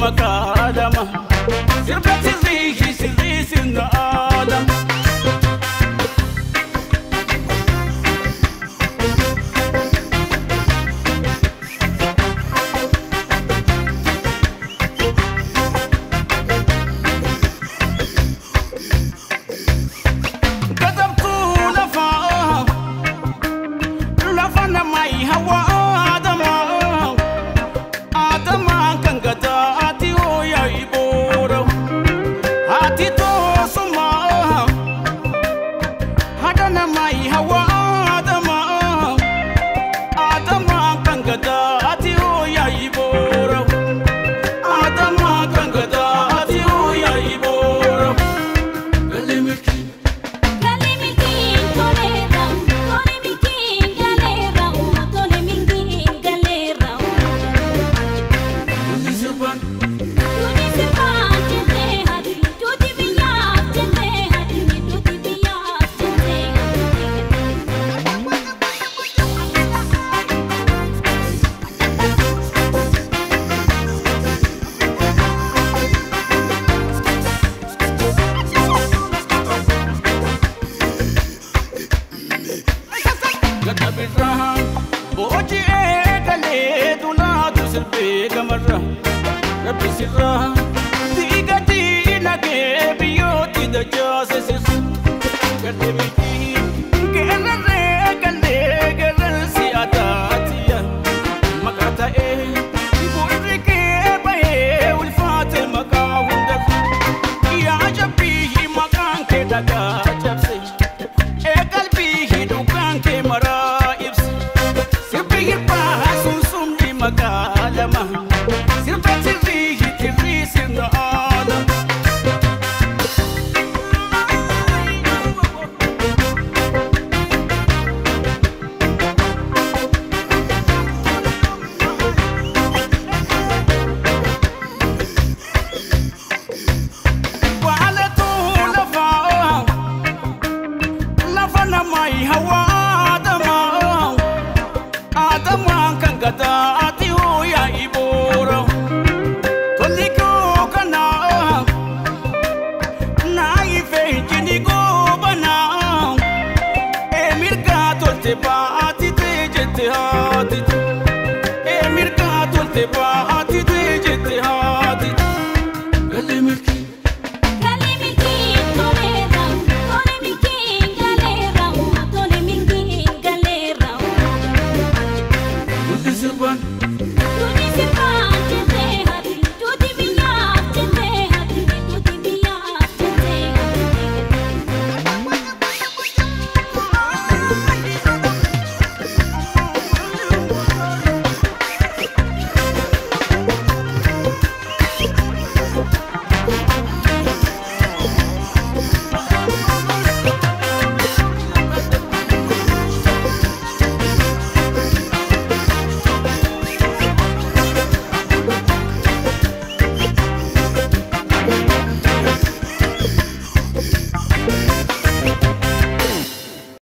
Makadama sirba sirrii sirrii sirna aadaa. Gadabtuu lafaa lafa namaa hawa aadamaa aadamaan kan gadaati hooyaa iboora haati toosumaa haadha namaa hawa aadamaa aadamaan kan gadaati hooyaa iboora aadamaan kan gadaati hooyaa iboora. Galii milkii. Galii milkiin toleera, tole milkiin galeera, tole milkiin galeera. Duuti sirbaan. Duuti sirbaan jettee haati, duuti biyyaaf jettee haati, duuti biyyaaf jettee haati. Gadda birraa booji'ee galee dunaatu sirbee gamarra rabbi sirraa diiga diinagee biyyooti dachaase sirra gadda bitii